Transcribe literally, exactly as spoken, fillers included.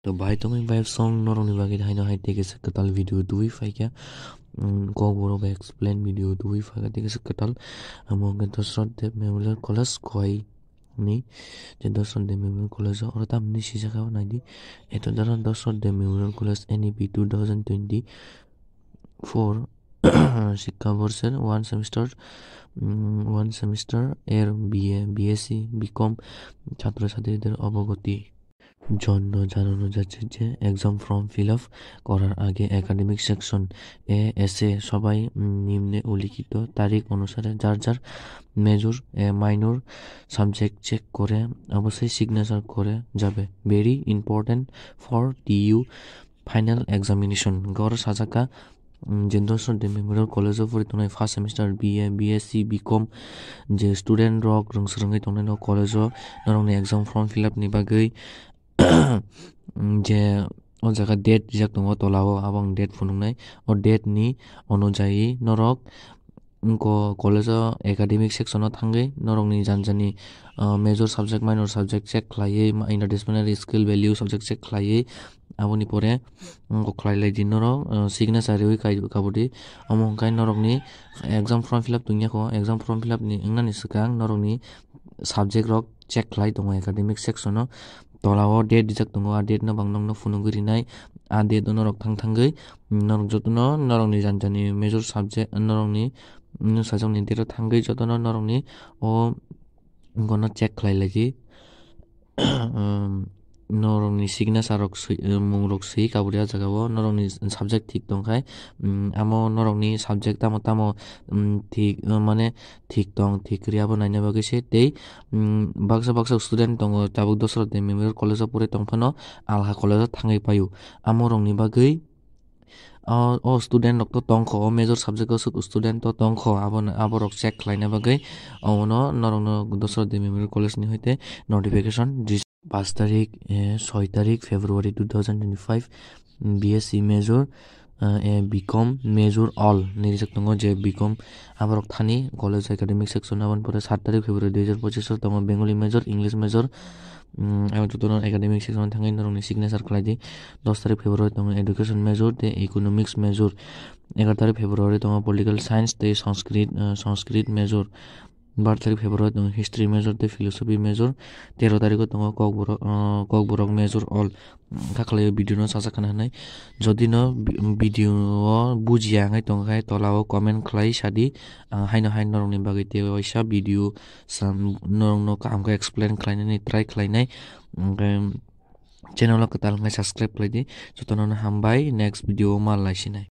To bai tongwi bai song norokni bagwi haino hai tei kaisa kwtal video tubui phaikha. Mm, Kokborok bai explain video tubui phaikha tei kaisa kwtal. Amo hwnkhe Dosrot Dev Memorial College Khowai ni, je Dosrot Dev Memorial College o oro tamni sijak abo naidi. Eto dara Dosrot Dev Memorial College N E P two thousand twenty four শিক্ষাবর্ষের one semester, উম, one semester এর BA, BSc, BCom ছাত্রছাত্রীদের অবগতি। জন্য জানানো যাচ্ছে যে exam form fill up করার আগে একাডেমিক সেকশন এ এসে সবাই, উম, নিম্নে উল্লিখিত তারিখ অনুসারে যার যার মেজর, এ, মাইনর সাবজেক্ট চেক করে অবশ্যই সিগনেচার করে যাবে। Very important for T U final examination. Gor sajaka, mm, Jendra Sodde Memorial College of Puri tongnai first semester B A, B S C, B com je student rok rwng swrwngwi tongnai no college o norokni exam form fill up ni bagwi, mm, je o jaga date rijak tongo tola o, abo ang date phunuknai. O date ni onujayi norok wngkha college o academic section o thangwi norokni jani jani, ah, major subject, minor subject check khlaiwi, ma-, interdisciplinary skill value subject check khlaiwi, aboni pore wngkha khlai lai di norok, ah, signature riwi kai kabudi. Omo hwnkhe norokni exam form fill up tongya kho, exam form fill up ni wngnani swkang norokni subject rok check khlai tongo academic section o. Tola o date rijak tongo, a date no bo ang nokno phunugwi rinai. A date o norok thang thangwi norok jotono norokni jani jani major subject, norokni, mm, sajwkni date o thangwi jotono norokni o gono check khlai lai di. Um, norokni signature rok swi, um, mung rok swi kabudi a jaga o norokni subject thik tong khai, um, amo norokni subject tamo tamo, um, thik, um, mane thik tong thik kwrwi abo naina bagwi se tei, um, baksa baksa student tongo tabuk Dosrot Dev Memorial College o pore tong phano alha college o thangwi paio. Amo rokni bagwi o, o student rok to tongkho, o major subject o suk student to tongkho, abo, abo rok check khlaina bagwi omono norok no Dosrot Dev Memorial College ni hoite notification ris-, paanch tarik, eh, soi tarik February two thousand twenty-five, B S C major, eh, eh, B com major all ni rijak tongo je B com aborok thani college academic section, aboni pore saat tarik February dui hajar pochisho tongo Bengali major, English major, mm, abo jotono academic section thangwi norokni signature khlai di. Dos tarik February tongo education major tei economics major. Egaroh tarik February tongo political science tei Sanskrit, eh, Sanskrit major. Bar tarik February tongo history major tei philosophy major. Tero tariko tongo Kokborok, eh, Kokborok major all. Wngkha khlaio video no sasak khana hwnwi. Jodi no vi-, video o bujiya wngwi tongkha khe tola o comment khlai sadi. Ang haino hai norokni bagwi tei waisa video sam norokno kaham khe explain khlainani try khlainai. Hwnkhe channel o kwtal wngkha subscribe khlai di. Jotono no hambai, next video o mal naisinai.